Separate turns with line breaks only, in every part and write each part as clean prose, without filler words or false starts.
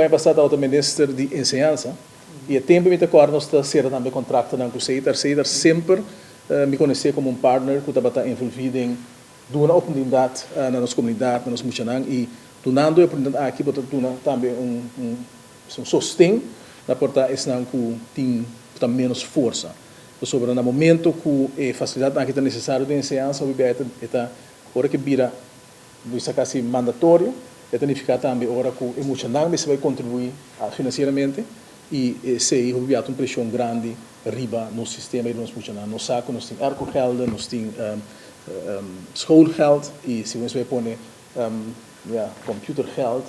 Aña pasá tabata minister di enseñansa i e tempu mi ta kòrda nos ta sera tambe kontraktonan ku Setar. Setar semper mi konosé komo un partner ku tabata envolví den duna oportunidat na nos komunidat, na nos muchanan i dunando e oportunidat aki bo ta duna tambe un un sosten na por ta esnan ku tin ku ta ménos forsa. Pasobra na momento ku e fasilidatnan aki ta nesesario den enseñansa hopi bia e ta ora ke bira Bisa kasi mandatorio, e ta nifiká tambe ora ku e muchanan mester bai kontribuí finansieramente i esei hopi bia ta un preshon grandi riba nos sistema i riba nos muchanan. Nos sa ku nos tin aircogelden, nos tin schoolgeld i si bo mester bai pone ya computergeld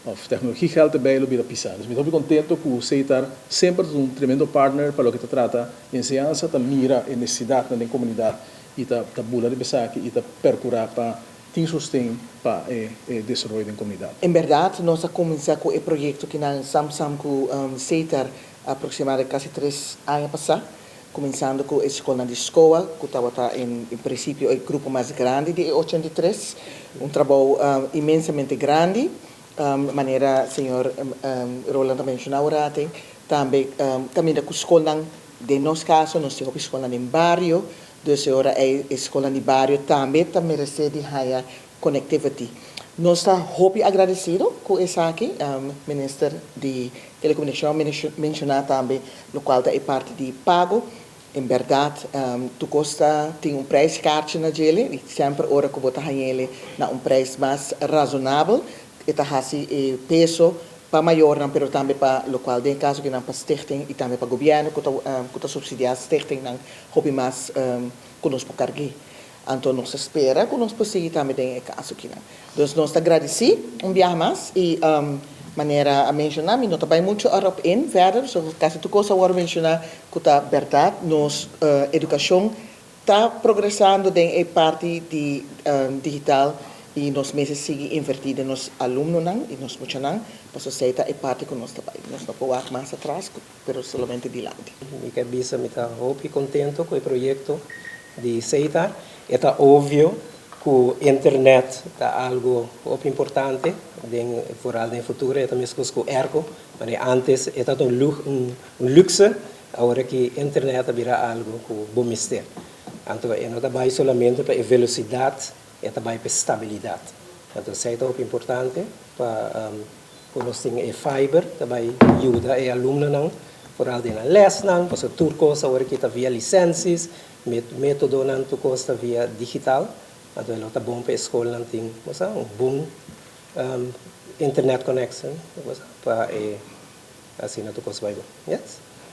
òf teknologiegeld erbei lo bira pisá. Dus mi ta hopi kontento ku Setar semper ta un tremendo partner pa loke ta trata enseñansa, ta mira e nesesidatnan den komunidat i ta ta bula riba esaki i ta perkurá pa tin sosten pa e e desaroyo den komunidat.
En bèrdat nos a kuminsá ku e proyekto kinan sam-sam ku Setar aproksimadamente kasi tres aña pasá, kuminsando ku e skolnan di SKOA ku tabata en prinsipio e grupo mas grandi di e 83, un trabou inmensamente grandi, manera señor Roland a menshoná ora aten, tambe kaminda ku skolnan. Den nos kaso nos tin hopi skolnan den bario, dus e ora ei e skolnan di bario tambe ta meresé di haña connectivity. Nos ta hopi agradesido ku esaki, Minister di Telekomunikashon a menshoná tambe lokual ta e parti di pago. En bèrdat tur kos ta tin un prijskaartje na djele i semper ora ku bo ta hañ'ele na un prijs mas razonabel e ta hasi e peso Pa mayornan pero tambe pa lokual den e kaso ki nan pa stichting i tambe pa gobièrnu ku ta ku ta supsidiá stichtingnan hopi mas ku nos por karg'é. Anto nos ta spera ku nos por sigui tambe den e kaso kinan. Dus nos ta gradisí un biaha mas i manera a menshoná mi no ta bai muchu erop in verder so kasi tur kos a wòrdu menshoná ku ta bèrdat nos edukashon ta progresando den e parti di digital y nos mester sigui inverti den nos alumnonan y nos muchanan pasobra esey ta e parti cu nos ta bay. Nos no por wak mas atras pero solamente dilanti.
Mi ke bisa mi ta hopi contento cu e proyecto di Setar. E ta obvio cu internet ta algo hopi importante den vooral den futuro. E ta mescos cu airco, manera antes e ta un luxe. Awor aki internet a bira algu ku bo mester. Anto e no ta bai solamente pa e velosidat, e ta bai pa e stabilidat. Anto esei ta hopi importante pa ku nos tin e fiber ta bai yuda e alumnonan foral den nan lèsnan, pasobra tur kos awor aki ta via lisensies, metodonan tur kos ta via digital. Anto e lo ta bon pa e skolnan tin un bon internet connection pa e. Asina tur kos bai bon. Yes.